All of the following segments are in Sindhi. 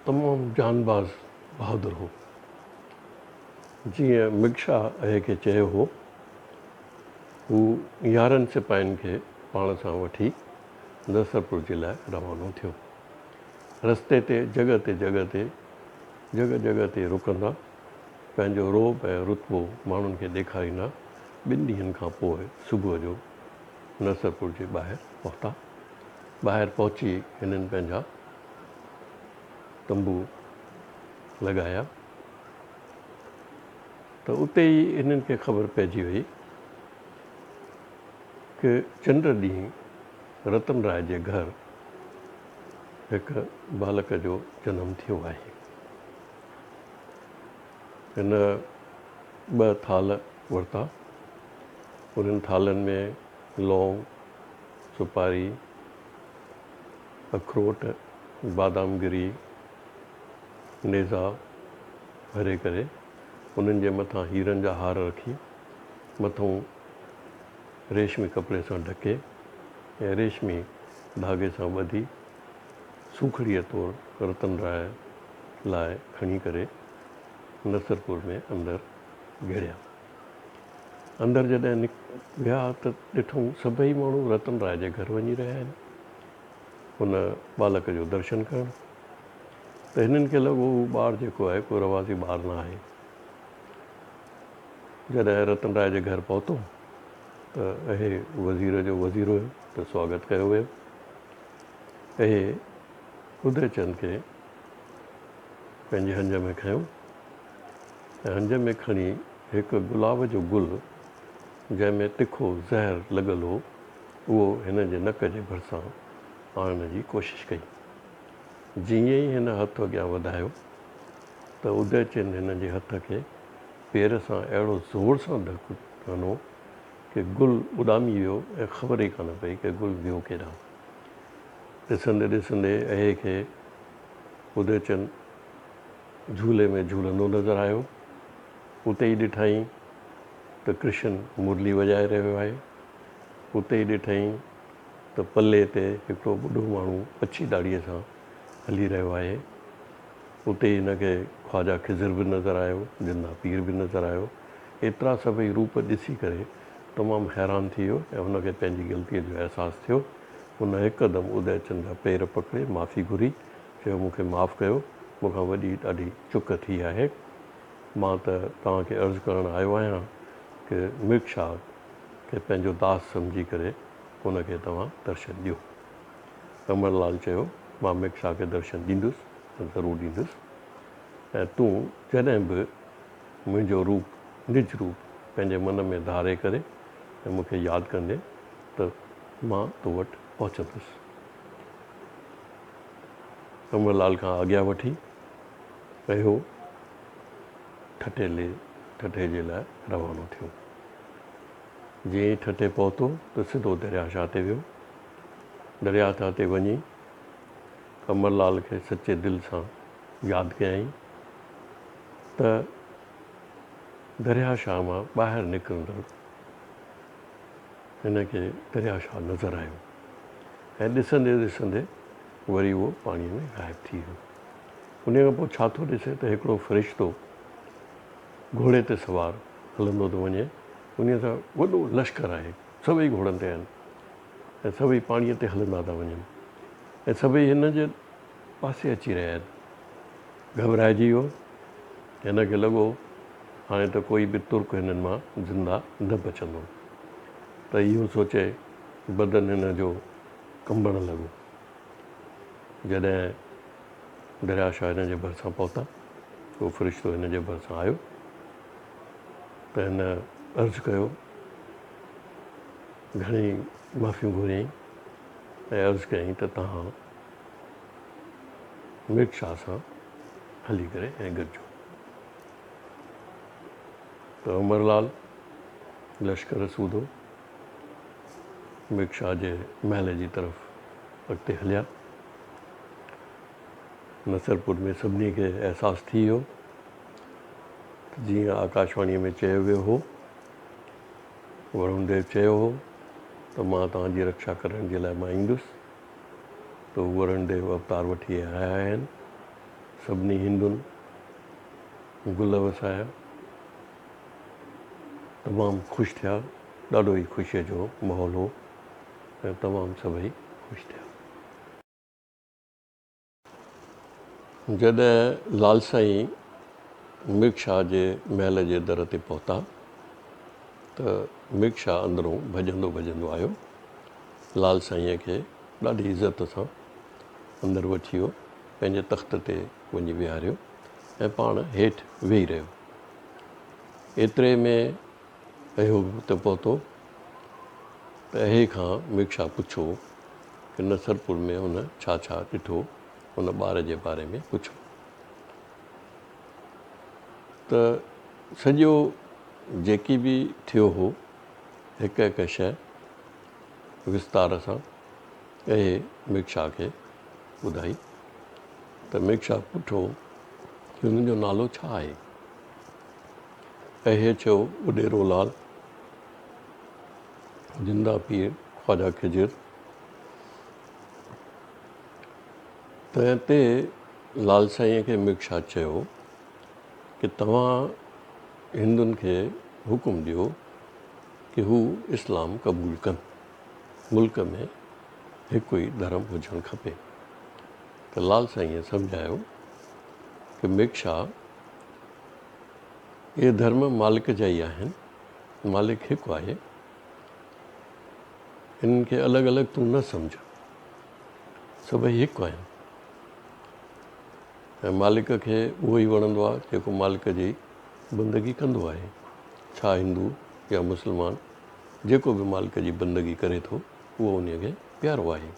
تمام جانباز بهادر هو. جيئن مگشا اهي کي چيو هو، هو 11 سپاهين کي پاڻ سان وٺي نصرپور جي لاء روانو ٿيو. رستي تي جڳهه تي جڳهه تي جڳهه جڳهه تي رڪندا، پنهنجو رعب ۽ رتبو ماڻهن کي ڏيکاريندا ٻن ڏينهن کان پوء صبح جو نصرپور جي ٻاهر پهتا. ٻاهر پهچي هنن پنهنجا تنبو لڳايا ته اتي ئي هنن کي خبر پئجي وئي ڪه چنڊ ڏينهن رتن راء جي گهر هڪ بالڪ جو جنم ٿيو آهي. هن ٻه ٿالهه ورتا. انهن ٿالهن ۾ لونگ، سوپاري، اکروٽ، بادام گري، نيزا ڀري ڪري انهن جي مٿان هيرن جا هار رکي مٿئون ريشمي ڪپڙي سان ڍڪي ۽ ريشمي ڌاڳي سان ٻڌي سوکڙيء طور رتن راء لاء کڻي ڪري نصرپور ۾ اندر گهڙيا. اندر جڏهن ويا ته ڏٺائون سڀئي ماڻهو رتن راء جي گهر وڃي رهيا آهن ان ٻالڪ جو درشن ڪرڻ ته هنن کي لڳو هو ٻار جيڪو آهي ڪو رواجي ٻار نه آهي. جڏهن رتن راء جي گهر پهتو ته اهي وزير جو وزير هيو ته سواگت ڪيو ويو. اهي ادي چند کي پنهنجي هنج ۾ کنيو ۽ هنج ۾ کڻي هڪ گلاب جو گل جنهن ۾ تکو زهر لڳل هو اهو هن جي نڪ جي ڀرسان آڻڻ جي ڪوشش ڪئي. جيئن ئي هن هٿ اڳيان وڌايو ته ادي چند هن جي هٿ کي پير سان اهڙو زور سان ڌڪ هنيو ڪي گل اڏامي ويو ۽ خبر ئي ڪانه پئي ڪي گل ويو ڪيڏانهن. ڏسندي ڏسندي اهي کي اديچند جهولي ۾ جهولندو نظر آيو. اتي ئي ڏٺائين ته ڪرشن مرلي وڄائي رهيو آهي. اتي ئي ڏٺائين ته پلي تي هڪڙو ٻڍو ماڻهو اڇي ڏاڙهيء سان هلي رهيو آهي. اتي ئي هن کي خواجه خضر به نظر آيو، زنده پير به نظر آيو. ايترا سڀئي روپ ڏسي ڪري تمام حيران ٿي ويو ۽ هن کي پنهنجي غلطيء جو احساس ٿيو. هن هڪدم اديچند جا پير پڪڙي معافي گهري، چيو، مون کي معاف ڪيو، مون کان وڏي ڏاڍي چڪ ٿي آهي. مان ته توهان کي عرض ڪرڻ آيو آهيان ڪه مرڪ شاهه کي پنهنجو داس سمجهي ڪري هن کي توهان درشن ڏيو. امر لال چيو، مان مرڪ شاهه کي درشن ڏيندس ۽ ضرور ڏيندس ۽ تون جڏهن به منهنجو روپ، نج روپ، پنهنجي من ۾ ڌاري ڪري ۽ مون کي ياد ڪندين ته مان تو وٽ پهچندس. امر لال کان آگيا وٺي اهو ٺٽي لي ٺٽي جي لاء روانو ٿيو. جيئن ئي ٺٽي پهتو ته سڌو درياهه شاهه تي ويو. درياهه شاهه تي وڃي امر لال کي سچي دل سان ياد ڪيائين ته درياهه شاهه مان ٻاهر نڪرندڙ هن کي درياهه شاهه نظر آيو ۽ ڏسندي ڏسندي وري اهو پاڻيء ۾ غائب ٿي ويو. انهيء کان پوء ڇا ٿو ڏسي ته هڪڙو فرشتو گهوڙي تي سوار هلندو ٿو وڃي. انهيء سان وڏو لشڪر آهي. سڀئي گهوڙن تي آهن ۽ سڀئي پاڻيء تي هلندا ٿا وڃن ۽ سڀئي هن جي پاسي اچي رهيا آهن. گهٻرائجي ويو. هن کي لڳو هاڻي ته ڪوئي به ترڪ هنن مان زنده نه بچندو. ته اهو سوچي بدن هن جو ڪنبڻ لڳو. جڏهن دريا شاهه هن جي ڀرسان پهتا، اهو فرشتو هن جي ڀرسان آيو ته هن عرض ڪيو، گهڻي معافيون گهريائين ۽ عرض ڪيائين ته توهان مرڪ شاهه سان هلي ڪري ۽ گڏجو. ته عمر لال لشڪر سوڌو مرڪ شاهه جي محل جي طرف اڳتي هليا. نصرپور ۾ سڀني کي احساس ٿي ويو ته جيئن آڪاشواڻيء ۾ چيو ويو هو، ورڻ ديو چيو هو ته مان توهان جي رڪشا ڪرڻ جي لاء مان ايندس ته هو ورڻ ديو اوتار وٺي آيا آهن. سڀني هندن گل وسايا، تمام خوش ٿيا، ڏاڍو ئي خوشيء جو ماحول هو ۽ تمام سڀئي خوش ٿيا. جڏهن لال سائين مرڪ شاهه جي محل جي در تي پهتا ته مرڪ شاهه اندرون ڀڄندو ڀڄندو آيو. لال سائينء کي ڏاڍي عزت سان اندر وٺي ويو، پنهنجي تخت تي وڃي ويهاريو ۽ پاڻ هيٺ ويهي رهيو. ايتري ۾ اهو به اتي پهتو ته اهي کان مرڪ شاهه پڇيو ڪه نصرپور ۾ هن ڇا ڇا ڏٺو، ان ٻار جي باري ۾ پڇيو ته سڄو جيڪي به ٿيو هو هڪ هڪ شيء وستار سان اهي مرڪ شاهه کي ٻڌائي ته مرڪ شاهه پڇيو ڪه هن جو نالو ڇا آهي؟ اهي چيو اڏيرو لال زنده پير خواجه خضر. تنهن تي لال سائينء کي مرڪ شاهه چيو ڪه توهان هندن کي حڪم ڏيو ڪه هو اسلام قبول ڪن. ملڪ ۾ هڪ ئي ڌرم هجڻ کپي. ته لال سائينء سمجهايو ڪه مرڪ شاهه اهي ڌرم مالڪ جا ئي آهن. مالڪ هڪ آهي. انهن کي الڳ الڳ تون نه سمجهه. سڀئي هڪ آهن ۽ مالڪ کي اهو ئي وڻندو آهي جيڪو مالڪ جي بندگي ڪندو آهي. ڇا هندو يا مسلمان جيڪو به مالڪ جي بندگي ڪري ٿو اهو انهي کي پيارو آهي.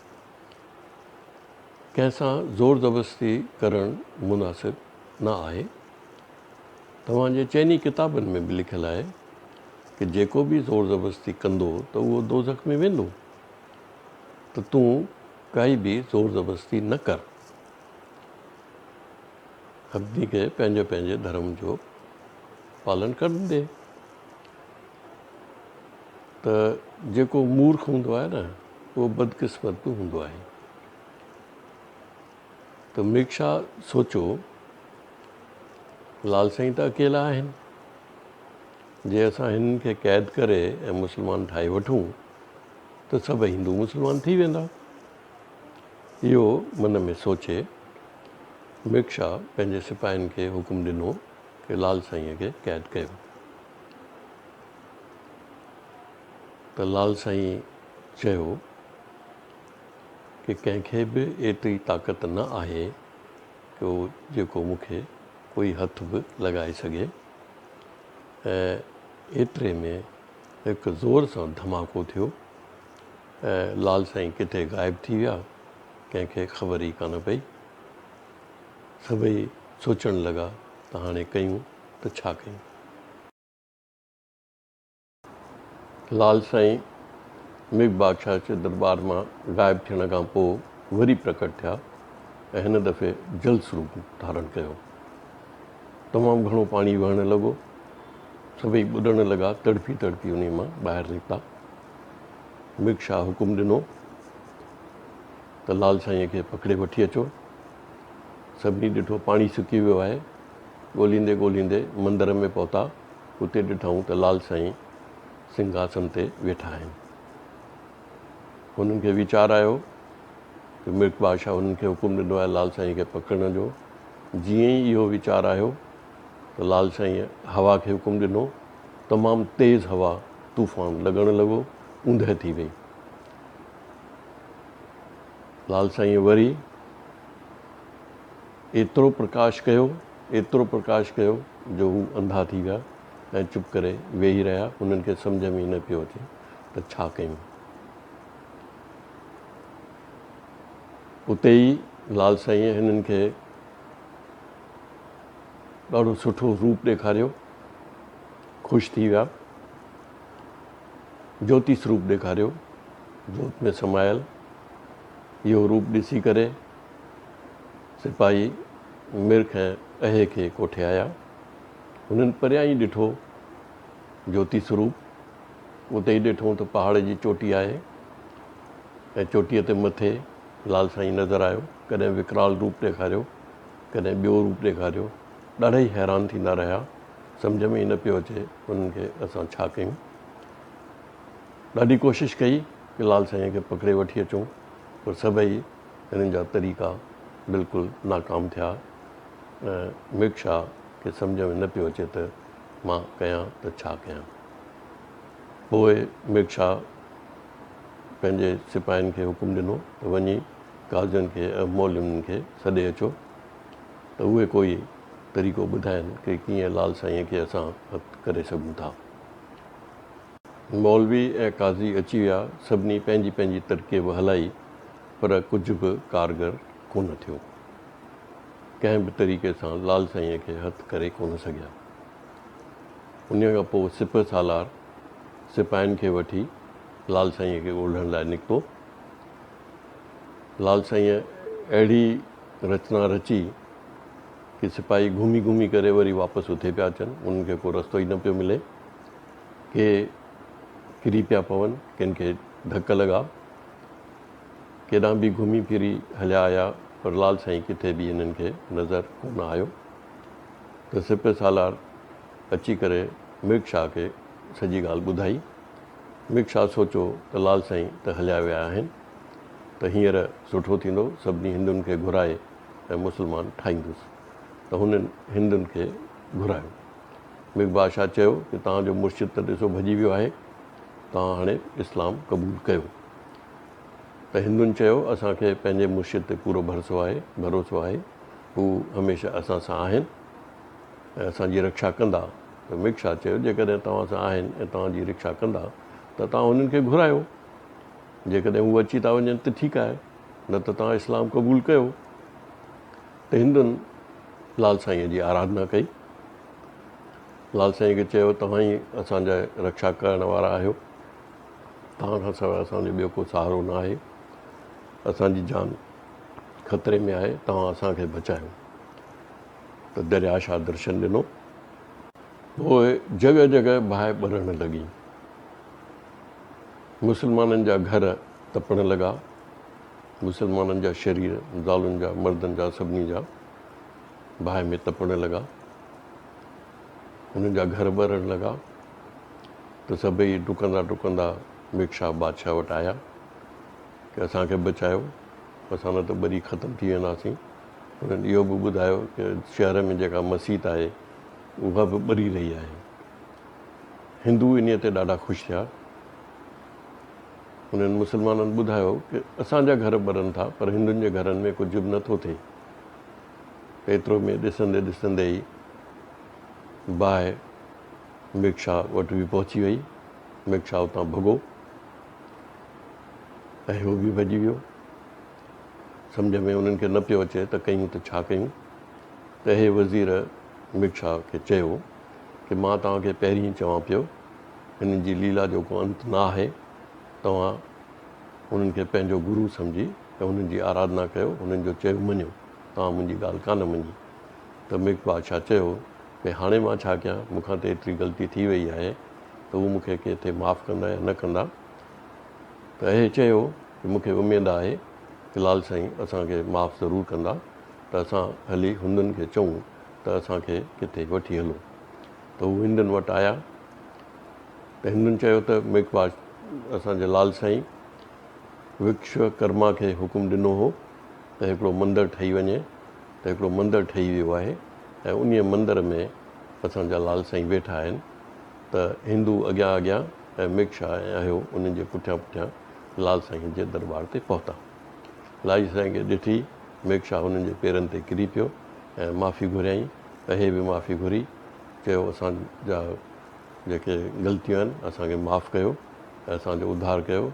ڪنهن سان زور زبستي ڪرڻ مناسب نه آهي. توهان جي چئني ڪتابن ۾ به لکيل آهي ڪه جيڪو به زور زبستي ڪندو ته اهو دوزخ ۾ ويندو ته تون ڪائي به زور زبستي نه ڪر. سڀني کي پنهنجي پنهنجي ڌرم جو پالن ڪرڻ ڏي. ته جيڪو مورک هوندو آهي نه اهو بدقسمت به هوندو آهي. ته ميڪشا سوچيو لال سائين ته اڪيلا آهن، جي اسان هنن کي قيد ڪري ۽ مسلمان ٺاهي وٺون ته سڀ هندو مسلمان ٿي ويندا. اهو من ۾ سوچي ميڪشا پنهنجي سپاهين کي حڪم ڏنو ڪي لال سائينء کي قيد ڪيو. ته لال سائين چيو ڪي ڪنهن کي به ايتري طاقت نه آهي ڪي هو جيڪو مون کي ڪوئي هٿ به لڳائي سگهي ۽ ايتري ۾ هڪ زور سان ڌماڪو ٿيو ۽ لال سائين ڪٿي غائب ٿي ويا ڪنهن کي خبر ئي ڪانه پئي. سڀئي سوچڻ لڳا ته هاڻي ڪيون ته ڇا ڪيون. لال سائين ميگهه بادشاهه جي درٻار مان غائب ٿيڻ کان پوء وري پرڪٽ ٿيا ۽ هن دفعي جل سروپ ڌارڻ ڪيو. تمام گهڻو پاڻي وهڻ لڳو. سڀئي ٻڏڻ لڳا، تڙپي تڙپي انهي مان ٻاهر نڪتا. ميگهه شاهه حڪم ڏنو ته لال سائينء کي پڪڙي وٺي اچو. سڀني ڏٺو پاڻي سڪي ويو آهي. ڳوليندي ڳوليندي مندر ۾ پهتا. اتي ڏٺائون ته لال سائين سنگهاسن تي ويٺا آهن. هنن کي ويچار آيو ته مرڪ بادشاهه هنن کي حڪم ڏنو آهي لال سائين کي پڪڙڻ جو. جيئن ئي اهو ويچار آيو ته لال سائينء هوا کي حڪم ڏنو. تمام تيز هوا، طوفان لڳڻ لڳو، اوندهه ٿي وئي. لال سائينء وري ايترو پرڪاش ڪيو، ايترو پرڪاش ڪيو جو هو انڌا ٿي ويا ۽ چپ ڪري ويهي رهيا. هنن کي سمجهه ۾ ئي نه پيو اچي ته ڇا ڪيون. اتي ئي لال سائينء هنن کي ڏاڍو سٺو روپ ڏيکاريو. خوش ٿي ويا. جوتي سروپ ڏيکاريو، جوت ۾ سمايل اهو روپ ڏسي ڪري سپاهي مرک ۽ اهي کي ڪوٺي آيا. هنن پريان ئي ڏٺو جوتي سروپ. اتي ئي ڏٺو ته پهاڙ جي چوٽي آهي ۽ چوٽيء تي مٿي لال سائين نظر آيو. ڪڏهن وڪرال روپ ڏيکاريو، ڪڏهن ٻيو روپ ڏيکاريو. ڏاڍا ئي حيران ٿيندا رهيا. سمجهه ۾ ئي نه پيو اچي انهن کي اسان ڇا ڪيون. ڏاڍي ڪوشش ڪئي ڪي لال سائينء کي پڪڙي وٺي اچون پر سڀئي هنن جا طريقا بلڪل ناڪام ٿيا ۽ ميڪ شاهه کي سمجهه ۾ نه پيو اچي ته مان ڪيان ته ڇا ڪيان. پوء ميڪ شاهه پنهنجي سپاهين کي حڪم ڏنو ته وڃي قاضين کي ۽ مولوين کي سڏي اچو ته اهي ڪوئي طريقو ٻڌائين ڪي ڪيئن لال سائينء کي اسان هٿ ڪري سگهون ٿا. مولوي ۽ قاضي اچي ويا، سڀني پنهنجي پنهنجي ترڪيب هلائي، پر ڪجهه به ڪارگر ڪونه ٿيو. ڪنهن به طريقي سان لال سائينء کي هٿ ڪري ڪونه سگهيا. انهيء کان پوء سپهه سالار سپاهين کي وٺي لال سائينء کي ڳولڻ لاء نڪتو. لال سائينء اهڙي رچنا رچي ڪي سپاهي گهمي گهمي ڪري وري واپس اٿي پيا اچن، انهن کي ڪو رستو ئي نه پيو ملي. ڪي ڪري پيا پون، ڪن کي ڌڪ لڳا. ڪيڏانهن به گهمي ڦري هليا آيا، پر لال سائين ڪٿي به هنن کي نظر ڪونه آيو. ته سپهه سالار اچي ڪري مرڪ شاهه کي سڄي ڳالهه ٻڌائي. مرڪ شاهه سوچيو ته لال سائين ته هليا ويا آهن، ته هينئر سٺو ٿيندو، سڀني هندن کي گهرائي ۽ مسلمان ٺاهيندس. ته هنن هندن کي گهرايو. مير بادشاهه چيو ته توهان جو مرشد ته ڏسو ڀڄي ويو آهي، توهان هاڻي اسلام قبول ڪيو. ته هندن چيو اسان کي پنهنجي مرشد تي پورو ڀرسو آهي، ڀروسو آهي، هو هميشه اسان سان آهن ۽ اسان جي رڪشا ڪندا. ته مير شاهه چيو جيڪڏهن توهان سان آهن ۽ توهان جي رڪشا ڪندا ته توهان هنن کي گهرايو، جيڪڏهن هو اچي ٿا وڃن ته ٺيڪ آهي، نه ته توهان اسلام قبول ڪيو. ته هندن لال سائينء جي آراڌنا ڪئي. لال سائينء کي چيو، توهان ئي اسان جا رڪشا ڪرڻ وارا آهيو. توهان کان سواء اسان جو ٻيو ڪو سهارو نه آهي. اسان جي جان خطري ۾ آهي، توهان اسان کي بچايو. ته درياء شاهه درشن ڏنو. پوء جڳهه جڳهه باهه ٻرڻ لڳي. مسلمانن جا گهر تپڻ لڳا. مسلمانن جا شرير، زالن جا، مردن جا، سڀني جا باهه ۾ تپڻ لڳا. انهن جا گهر ٻرڻ لڳا ته سڀئي ڊڪندا ڊڪندا ميڪشاهه بادشاهه وٽ آيا ڪي اسان کي بچايو، اسان نه ته ٻري ختم ٿي وينداسين. انهن اهو به ٻڌايو ڪي شهر ۾ جيڪا مسيت آهي اها به ٻري رهي آهي. هندو انهيء تي ڏاڍا خوش ٿيا. انهن مسلمانن ٻڌايو ڪي اسان جا گهر ٻرن ٿا پر هندن جي گهرن ۾ ڪجهه به نٿو ٿئي. ايترو ۾ ڏسندي ڏسندي ئي باهه ميڪشا وٽ به پهچي وئي. ميڪشا اتان ڀڳو ۽ هو به ڀڄي ويو. سمجهه ۾ انهن کي نه پيو اچي ته ڪيون ته ڇا ڪيون. ته اهي وزير ميڪشا کي چيو ڪي مان توهان کي پهرين ئي چوان پيو هنن جي ليلا جو ڪو انت نه آهي. توهان انهن کي پنهنجو گرو سمجهي ۽ انهن جي آراڌنا ڪيو، انهن جو چيو مڃيو. توهان منهنجي ڳالهه ڪانه مڃي. ته ميڪ بادشاهه چيو، ڀئي هاڻي مان ڇا ڪيان، مون کان ته ايتري غلطي ٿي وئي آهي ته هو مون کي ڪٿي معاف ڪندا يا نه ڪندا. ته اهي چيو ته مون کي اميد آهي ته لال سائين اسان کي معاف ضرور ڪندا ته اسان هلي هندن کي چئون ته اسان کي ڪٿي وٺي هلو. ته هو هندن وٽ آيا ته هندن چيو ته ميڪ اسان جي لال سائين وڪشو ڪرما کي حڪم ڏنو هو ته هڪڙو مندر ٺهي وڃي ته هڪڙو مندر ٺهي ويو آهي ۽ انهيء مندر ۾ اسان جا لال سائين ويٺا آهن ته هندو اڳيان اڳيان ۽ ميڪشا ۽ اهيو انهن جي پٺيان پٺيان لال سائين جي درٻار تي پهتا. لال سائين کي ڏٺي ميڪشا هنن جي پيرن تي ڪري پيو ۽ معافي گهريائين. اهي به معافي گهري چيو اسان جا جيڪي غلطيون آهن اسان کي معاف ڪيو ۽ اسان جو اڌار ڪيو